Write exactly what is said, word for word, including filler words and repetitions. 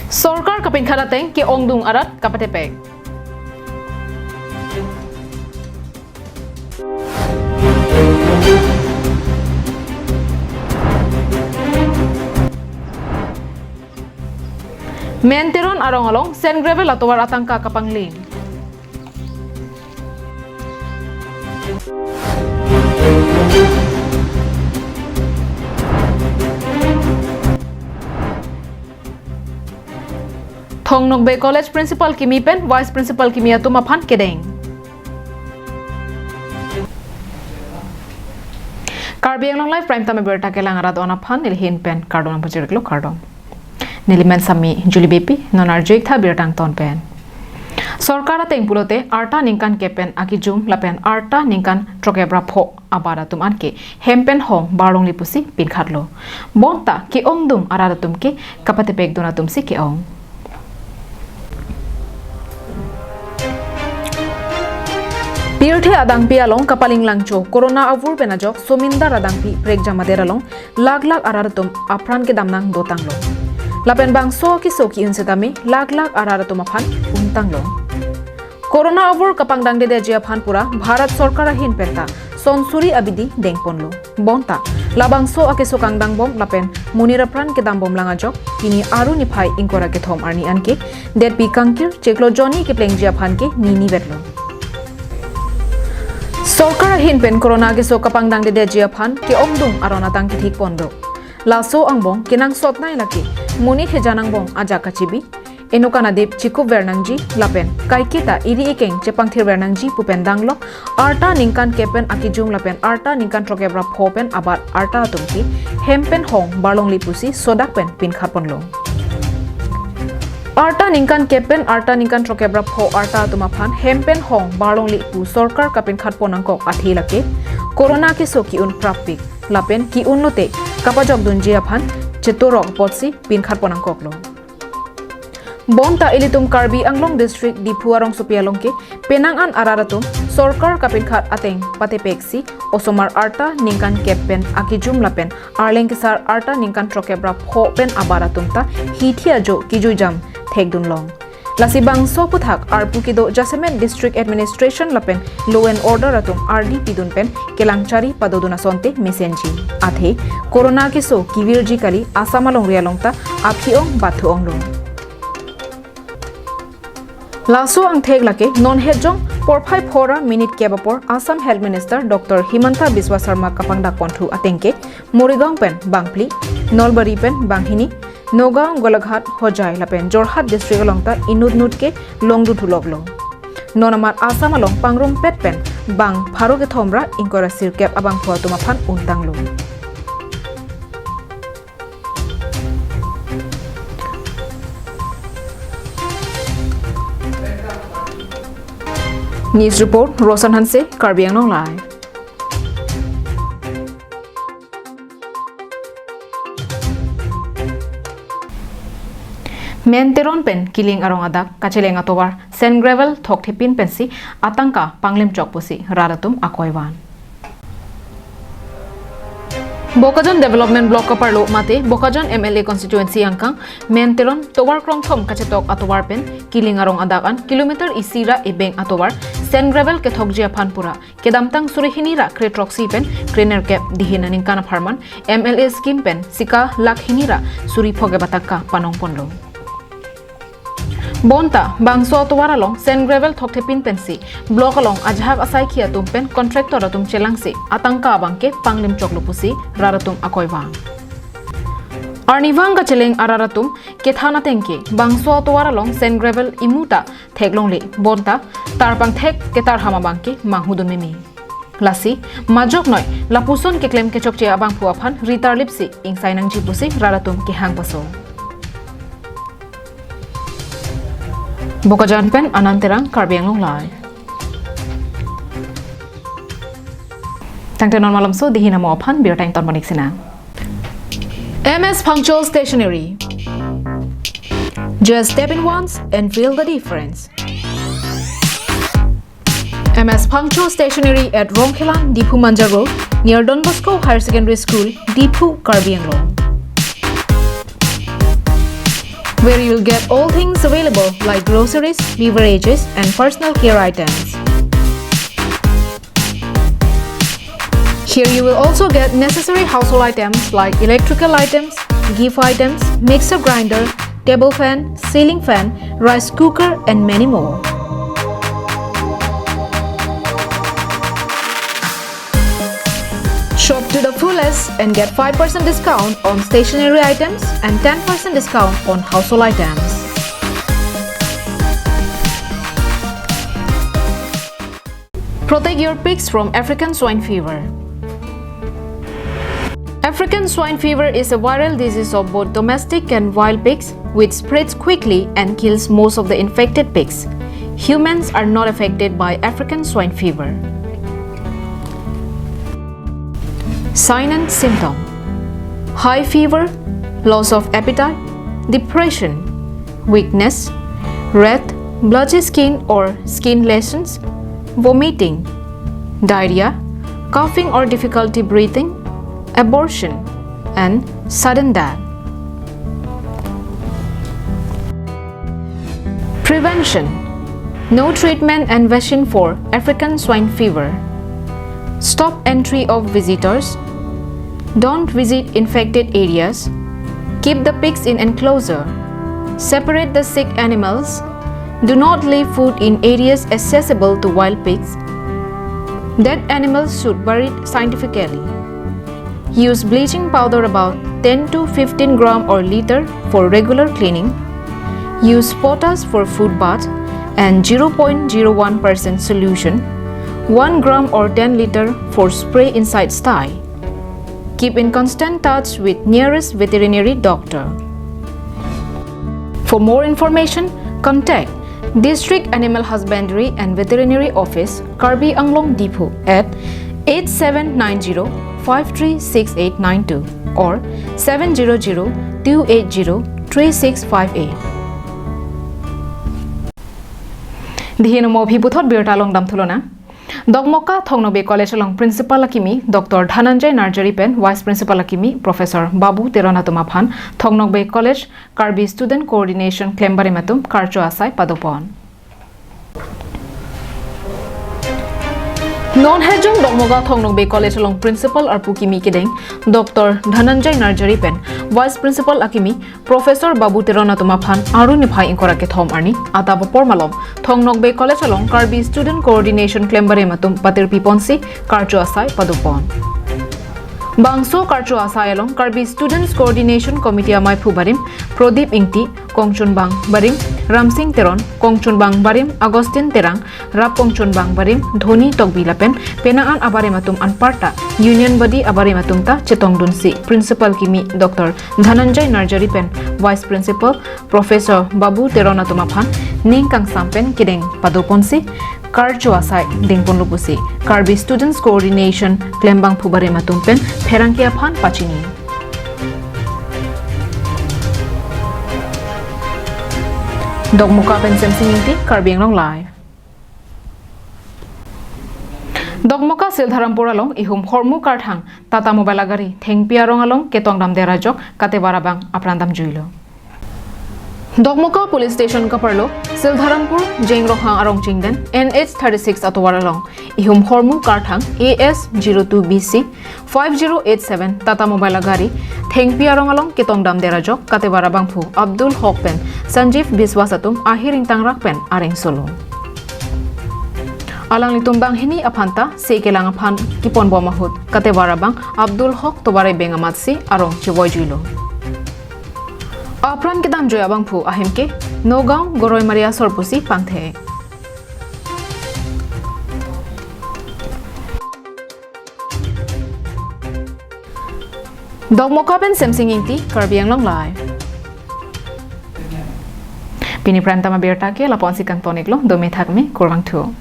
Sorkar kapinkhat ateng ke-ongdung arat kapatepek. Men Teron arong along sand gravel atovar atangka kapangling. Thong Nokbe College Principal kimi pen Vice Principal kimi atum aphan kedeng. Karbi Anglong Live Prime Time abirta kelang arat on aphan neli ahin pen kardom nangpachiriklo, kardom. Neli men Sami Julie Beypi, non arju-ik tha birta angton pen. Sorkar ateng pulote arta ningkan kep pen akejum lapen arta ningkan throkkep ra pho abar atum anke hem pen hong barlongle pusi pinkhatlo. Bonta ke-ongdung arat atum ke kapatepekdun atumsi ke-ong. Pirthe adangpi along kapaling langcho Corona avur pen ajok Somindar adangpi Prekjamader along lakh lakh arat atum apran kedam nangdotanglo. Lapen bangso keso ki-un setame lakh lakh arat atum aphan untanglo. Corona avur kapangdangdedetji aphan pura Bharat Sorkar ahin penta son suri abidi dengponlo. Bonta labangso akeso kangdangbom lapen monit apran kedambomlang ajok pini Aru niphai ingkoi ra kethom arni anke detpi kangkir chiklo jonni keplengji aphan ke nini vetlo. Sorkar ahin pen Corona keso kapangdangdedetji aphan ke-ongdung aron atang kethikponlo. Laso angbong kenangsotnei lake monit hejan angbong ajak kachibi, enokan adip chikupver nangji lapen kaiketa eri ikeng chepangthirver nangji pu pen danglok arta ningkan kep pen akejum lapen arta ningkan throkkep ra pho pen abar arta atum ke hem pen hong barlongle pusi sodak pen pinkhatponlo. Arta ningkan kep pen arta ningkan throkkep ra pho arta atum aphan hem pen hong barlongle pu sorkar kapinkhatpon nangkok athe lake Corona keso ki-un prappik lapen ki-un lote kapajokdunji aphan chetorok apotsi pinkhatpon nangkoklo. Bonta ilitum Karbi Anglong District Diphu arongsopi along ke penang an arat atum sorkar kapinkhat ateng patepeksi osomar arta ningkan kep pen akejum lapen arleng kesar arta ningkan throkkep ra pho pen abar atum ta hithi ajo kijuijam thekdunlong. Lasi bangso aphuthak arpu kedo jasemet District Administration lapen Law and Order atum ardi pidun pen kelang chari padodun asonte mesenji. Athe Corona keso kevirji kali Assam alongri along ta aphi-ong bathu-onglo. Laso angthek lake non hetjong porphai pho ra minute kep apor Assam Health Minister Doctor Himanta Biswa Sarma kapangdakponthu ateng ke Morigaon pen bangphli, Nalbari pen banghini, Nagaon, Golaghat, Hojai lapen Jorhat district along ta inutnut ke longdunthuloklo. Non amat Assam along pangrumpet pen bang pharo kethom ra ingkoi ra sirkep abangphu atum aphan untanglo. News report, Roshan Hanse, Karbi Anglong Live. Men Teron pen Kiling arong adak kacheleng atovar sand gravel thokthepin pensi atangka panglimchok pusi rat atum akoi van. Bokajan Development Block kaparlo mate Bokajan M L A constituency angkang Men Teron tovar krongthom kachetok atovar pen Kiling arong adak an kilometer isi ra ebeng atovar sand gravel kethokji aphan pura kedamtang suri hini ra kre throksi pen kre nerkep dihin aningkan apharman M L A scheme pen sika lakh hini ra suri phokep atangka panongponlo. Bonta bangso atovar along sand gravel thokthepin pensi block along ajahak asaikhi atum pen contractor atum chelangsi atangka abangke panglimchoklo pusi rat atum akoi vang. Arnivang kacheleng arat atum kethan ateng ke bangso atovar along sand gravel imu ta theklongle bonta tarpang thek ketar ham abangke manghudun meme. Lasi majok noi lapuson keklem kechokche abangphu aphan ritarlipsi ingsai nangji pusi rat atum kehang paso. Bokajan pen Anand Terang, Karbi Anglong Live. Tangte non malomso dihin amo aphan birta ington panik sinang. M S Phangcho Stationery. Just step in once and feel the difference. M S Phangcho Stationery at Rongkhelan, Diphu Manja Road, near Don Bosco Higher Secondary School, Diphu, Karbi Anglong, where you will get all things available like groceries, beverages, and personal care items. Here you will also get necessary household items like electrical items, gift items, mixer grinder, table fan, ceiling fan, rice cooker, and many more. Shop to the fullest and get five percent discount on stationery items and ten percent discount on household items. Protect your pigs from African swine fever. African swine fever is a viral disease of both domestic and wild pigs, which spreads quickly and kills most of the infected pigs. Humans are not affected by African swine fever. Sign and symptom: high fever, loss of appetite, depression, weakness, red, blotchy skin or skin lesions, vomiting, diarrhea, coughing or difficulty breathing, abortion, and sudden death. Prevention: no treatment and vaccine for African swine fever. Stop entry of visitors. Don't visit infected areas. Keep the pigs in enclosure. Separate the sick animals. Do not leave food in areas accessible to wild pigs. Dead animals should buried scientifically. Use bleaching powder about ten to fifteen gram or liter for regular cleaning. Use potash for food bath and zero point zero one percent solution, one gram or ten liter for spray inside sty. Keep in constant touch with nearest veterinary doctor. For more information, contact District Animal Husbandry and Veterinary Office, Karbi Anglong Diphu at eight seven nine zero five three six eight nine two or seven zero zero two eight zero three six five eight. Dihin mo aphi puthot birta along damthulo nang. Dokmoka Thong Nokbe College along Principal akimi Doctor Dhananjay Narjari pen Vice Principal akimi Professor Babu Teron atum aphan Thong Nokbe College Karbi Student Coordination klembarim atum karcho asai padopon. Non hejong Dokmoka Thong Nokbe College along Principal arpu kimi kedeng Doctor Dhananjay Narjari pen Vice Principal akimi Professor Babu Teron atum aphan Aru niphai ingkoi ra kethom arni adap apor malom Thong Nokbe College along Karbi Student Coordination klembarim atum patirpi ponsi karcho asai padopon. Bangso karcho asai along Karbi Students Coordination Committee amaiphu barim Prodip Ingti, kongchunbang barim Ramsing Teron, kongchunbang barim Augustine Terang, rap kongchunbang barim Dhoni Tokbi lapen penang an abarim atum anparta Union body abarim atum ta chetongdunsi Principal kimi Doctor Dhananjay Narjari pen Vice Principal Professor Babu Teron atum aphan ning kangsam pen kedeng padoponsi karcho asai dengponlo pusi Karbi Students Coordination klembangphu barim atum pen pherangke aphan pachini. Dokmoka pen Semsing Ingti, Karbi Anglong Live. Dokmoka Sildharampur along ihum hormu karthang Tata Mobile agari thengpi arong along ketongdam der ajok katevar abang apran damjuilo. Dokmoka Police Station kaparlo Sildharampur Jengrohang arong chingden N H thirty-six atovar along ihum hormu karthang A S zero two B C five zero eight seven Tata Mobile agari thengpi arong along ketongdam der ajok katevar abangphu Abdul Hok pen Sanjeev Biswas atum ahir ingtangrak pen areng solo. Alanglitum banghini aphanta se kelang aphan kiponbom ahut katevar abang Abdul Hok tovar ebeng amatsi arong chevoijuilo. Apran kedamjui abangphu ahem ke Nagaon Goroi Maria Sorpusi pangthe. Dokmoka pen Semsing Ingti, Karbi Anglong Live. Pini prime time abirta ke lapu-ansi kangton-iklo, dome thakme, kurvangthu.